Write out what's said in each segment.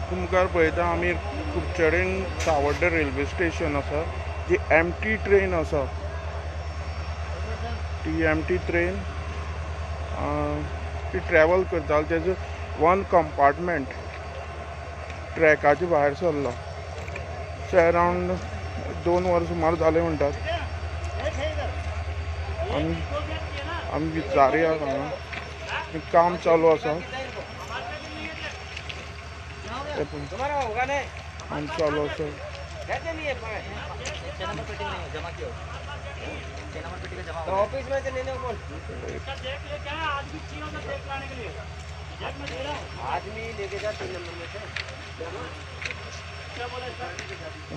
तुमकां पळयता आमी कुडचडें सावड्डें रेल्वे स्टेशन आसा, जी एम्प्टी ट्रेन आसा, ती एम्प्टी ट्रेन ती ट्रॅवल करताली. तेजो वन कंपार्टमेंट ट्रॅकाच्या भायर सरलो. सो अरावंड 2 वरां सुमार जाले म्हणटात. आमी आमी विचारुया हांगा काम चालू आसा, काम चालू आसा.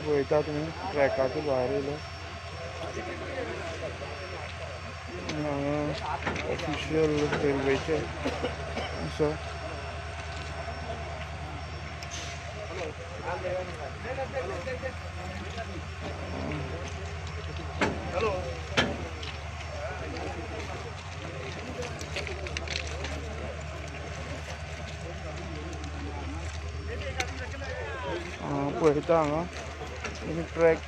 पळयता तुमी ट्रॅकाच्या भायर येयलो. ऑफिशियल रेल्वेचे आसा. पळयता हांगा ट्रॅक.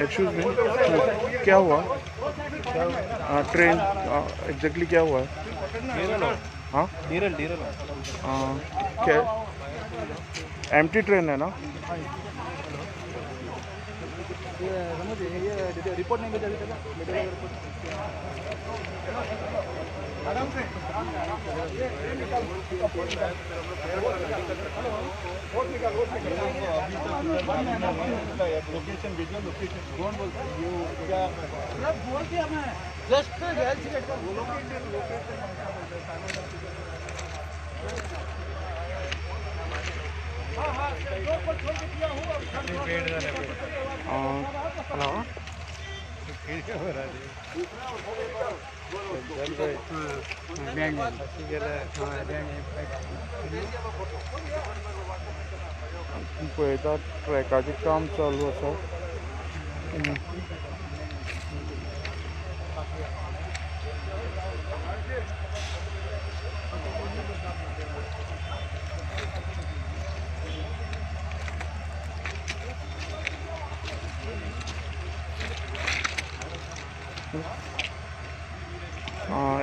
एक्सक्यूज मी, क्या हुआ? ट्रेन एग्जैक्टली क्या हुआ है? हाँ, क्या एम्प्टी ट्रेन है ना? रिपोर्ट नहीं भेजा अभी तक। लोकेशन भेजो, लोकेशन कौन बोलता है? बोल दिया मैं जस्ट हेलो। पळयता ट्रॅकाचें काम चालू आसा.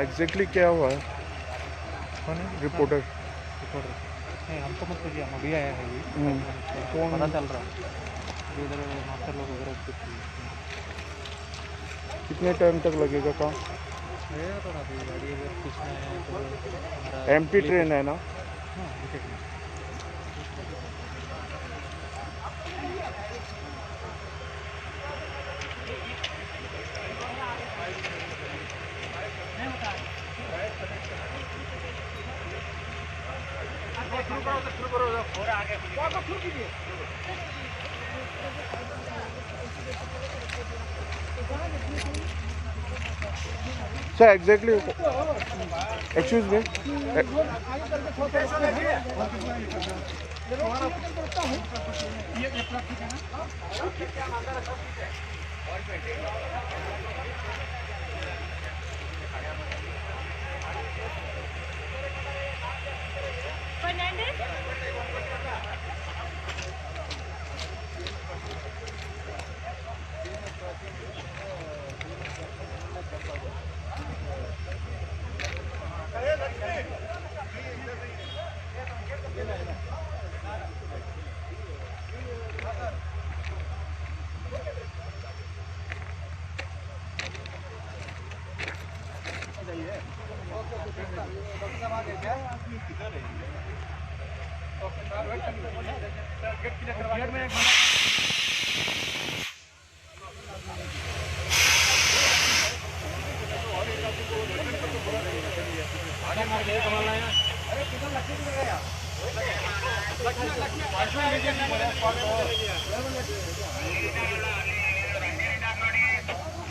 एग्जैक्टली क्या हुआ है? कौन है रिपोर्टर? रिपोर्टर नहीं, हमको मत पूछिए, हम अभी आया है। कौन पता चल रहा है इधर मास्टर लोग वगैरह। कितने टाइम तक लगेगा काम? लगेगा थोड़ा, अभी गाड़ी अगर खींचना है तो। एम्प्टी ट्रेन है ना? हाँ, Sir, exactly, excuse me.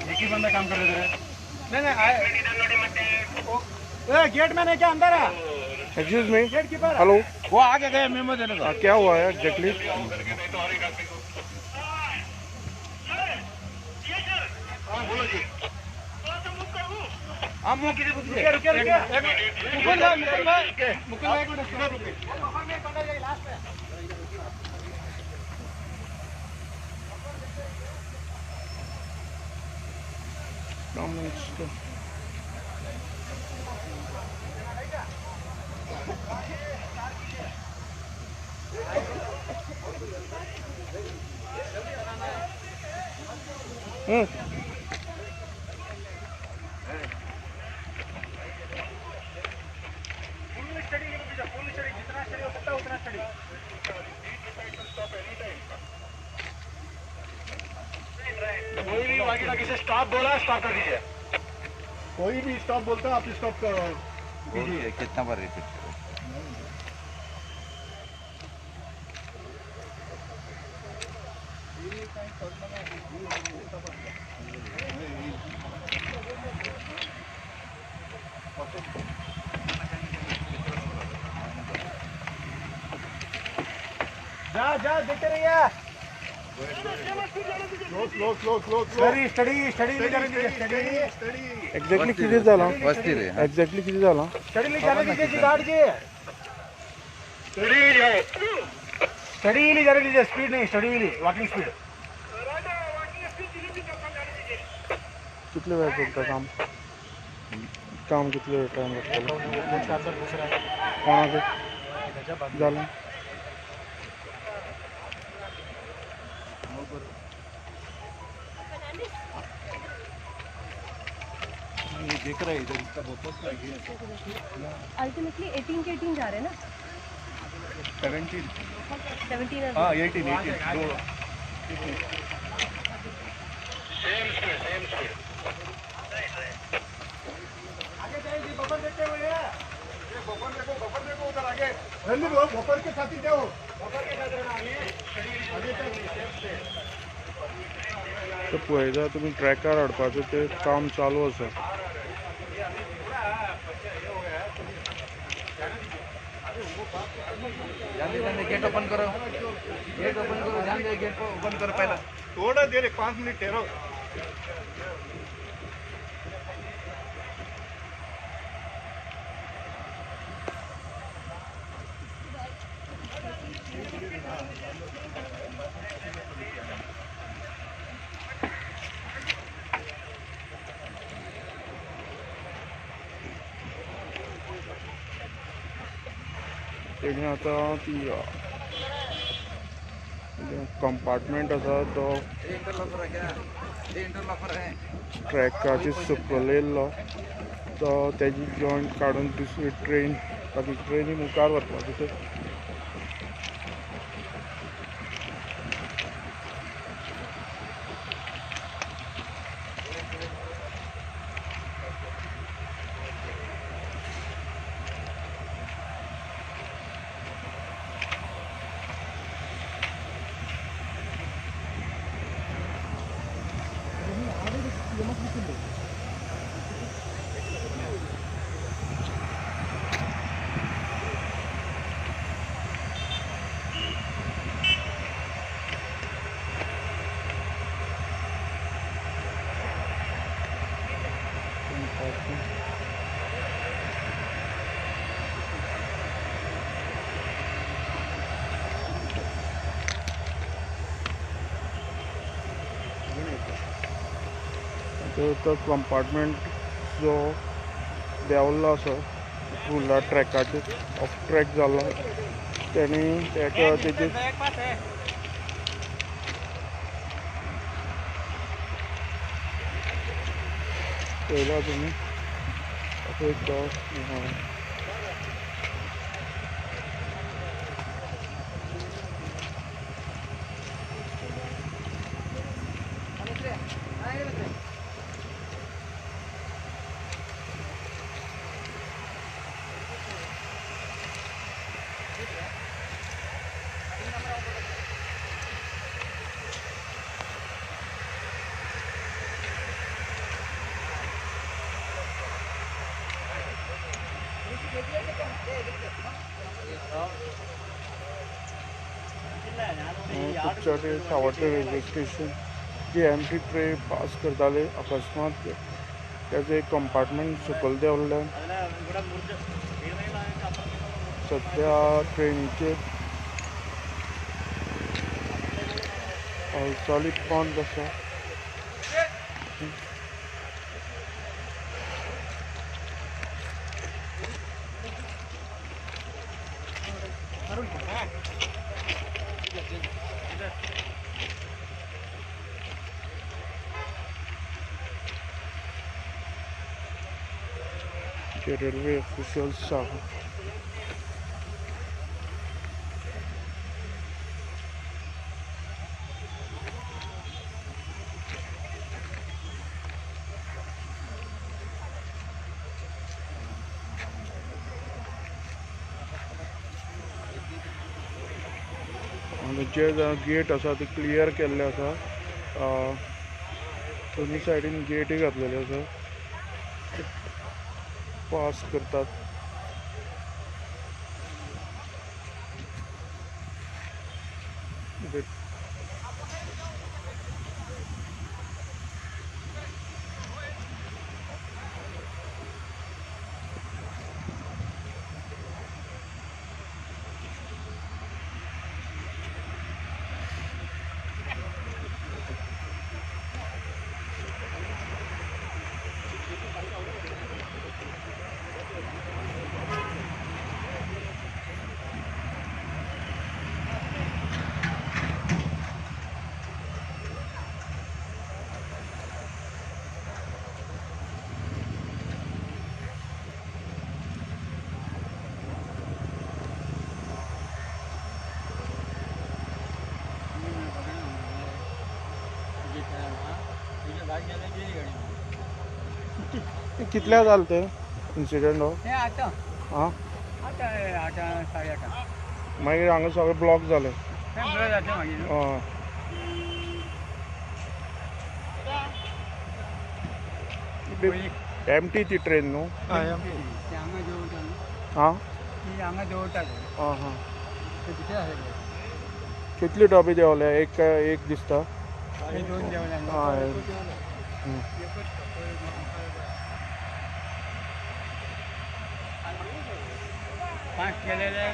एक ही बंदा काम कर रहे थे। नहीं नहीं आए गेट मैन है क्या अंदर है? एक्सक्यूज मी, हेलो, वो आगे गए मेमो देने को। क्या हुआ है एग्जैक्टली? रुके रुके रुके मुकुंद भाई, मुकुंद भाई, मुकुंद भाई, एक मिनट रुके। जितना स्टडी हो सकता है उतना स्टडी। कोई भी बाकी किसी स्टॉप बोला स्टॉप कर दीजिए। कोई भी स्टॉप बोलता है आप स्टॉप करो। कितना बार रिपीट करो? जा जा देखते रहिए। Slow slow slow slow study study study study study. Exactly किती झाला? वस्ती रे। एक्झॅक्टली किती झाला? स्टडीली जाने दीजिए जी, गार्ड जी। स्टडीली जाने दीजिए, स्पीड नहीं, स्टडीली वॉकिंग स्पीड। कितले वेळ चलता काम? काम कितले वेळ टाइम लागतलो? कोणाक झालं? ये देख रहा है इधर इसका बहुत है। अल्टीमेटली 18 के 18 जा रहे हैं ना? 17 17 हाँ 18 18 दो। Same speed same speed. आगे जाइए, बफर देखते हुए। ये बफर देखो, बफर देखो उधर आगे। जल्दी बफर के साथ ही जाओ, बफर के साथ रहना। आगे आगे सेम स्पीड। तर पळयता तुमी ट्रॅकार हाडपाचें तें काम चालू आसा। गेट ओपन करो, गेट ओपन करो, ध्यान दे, गेट ओपन करो पहला। थोड़ा देर 5 मिनट ठहरो। तेणी आतां ती कंपार्टमेंट आसा तो ट्रॅकाचे सकयल येयल्लो तो तेजी जॉयंट काडून दुसरी ट्रेन बाकी ट्रेनी मुखार व्हरपाचें ते। तो कंपार्टमेंट जो देंवल्लो आसा फुडल्या ट्रॅकाचेर ऑफ ट्रॅक जाल्लो तेणी तेका तेजे पळयला तुमी असो एक Kudchade Sanvordem railway station जी एमटी ट्रेन पास करताले अकस्मात त्याचे एक कंपार्टमेंट सकयल देंवल्ल्यान सद्या ट्रेनीचे हालचाली बंद आसा. जे रेल्वे ऑफिशियल्स आहा आनी जे गेट आसा ते क्लियर केल्ले आसा. दोनी सायडीन गेटी घातलेले आसा, पास करतात. कितल्या जालें तें इन्सिडंट हो? आतां आं आतां 8 साडे 8 मागीर हांगा सगळें ब्लॉक जालें. ब्लॉक जाता मागीर. हय एमटी ती ट्रेन न्हू? हांगा दवरता न्हू, आं ती हांगा दवरता. आं हां. ते भितर आसले. कितले डबे देंवले? एक एक दिसता. हे 2 देंवले. हय. 5 केलेले.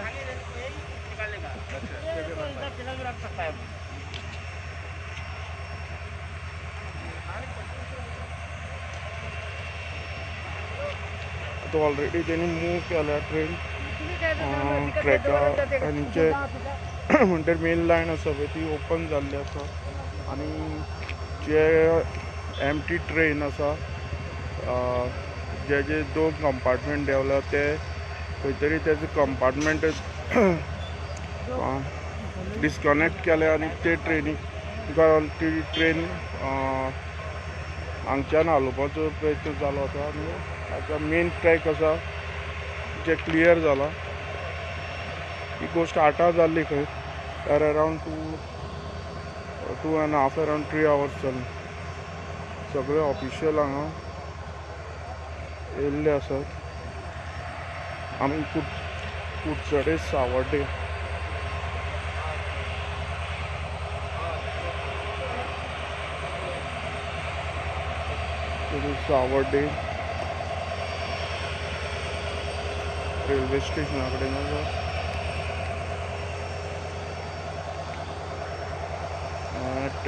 आतां ऑलरेडी तेणी मूव केल्या ट्रेन ट्रॅका आनी जे म्हणटर मेन लायन आसा पळय ती ओपन जाल्ली आसा आनी जे एमटी ट्रेन आसा जे जे 2 कंपार्टमेंट देंवल्या ते खंय तरी तेजे कंपार्टमेंट डिस्कनेक्ट केले आनी ते ट्रेनीक कारण ती ट्रेन हांगच्यान हालोवपाचो प्रयत्न जालो आसा आनी आतां मेन ट्रॅक आसा जे क्लियर जाला. ही गोश्ट 8 जाल्ली खंय तर अरावंड 2.5 अरावंड 3 आवर्स जाली. सगळे ऑफिशियल हांगा येयल्ले आसात. आमी कुडचडे सावर्डे सावर्डे रेल्वे स्टेशना कडेन आसा. एट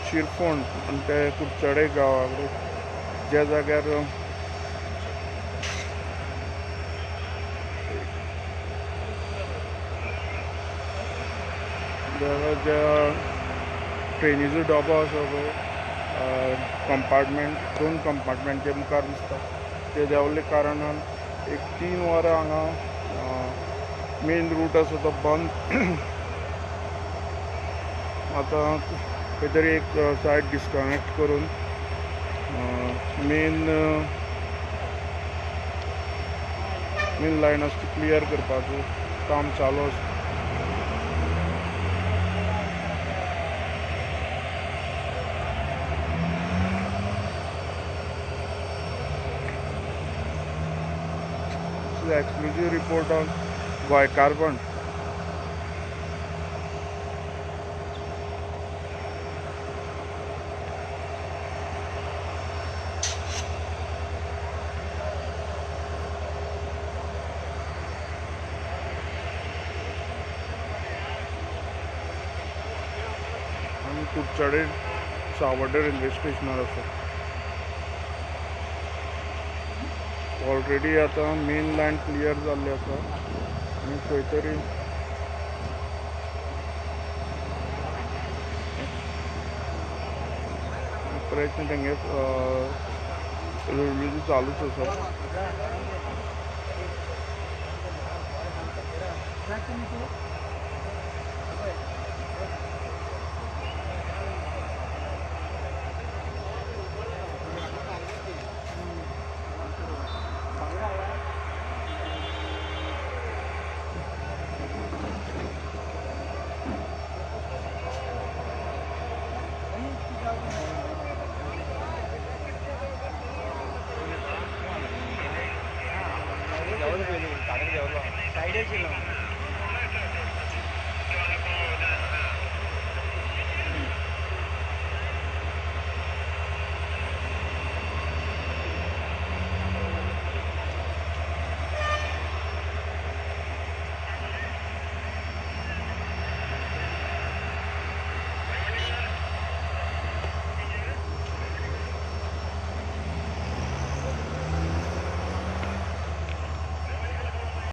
शिरफोण म्हणटा कुडचडे गांवा कडेन ज्या जाग्यार ज्या ट्रेनीचो डबो आसा पळय कंपार्टमेंट 2 कंपार्टमेंट जे मुखार दिसता ते देंवल्ले कारणान एक 3 वरां हांगा मेन रूट आसा तो बंद. आतां खंय तरी एक सायड डिस्कनेक्ट करून मेन लायन आसा ती क्लियर करपाचें काम चालू आसा. This is exclusive report on Goemkarban. आमी कुडचडे सावड्डे रेल्वे स्टेशनार आसा. ऑलरेडी आतां मेन लायन क्लियर जाल्ली आसा आनी खंय तरी प्रयत्न तेंगे रेल्वेचो चालूच आसा. सायडीर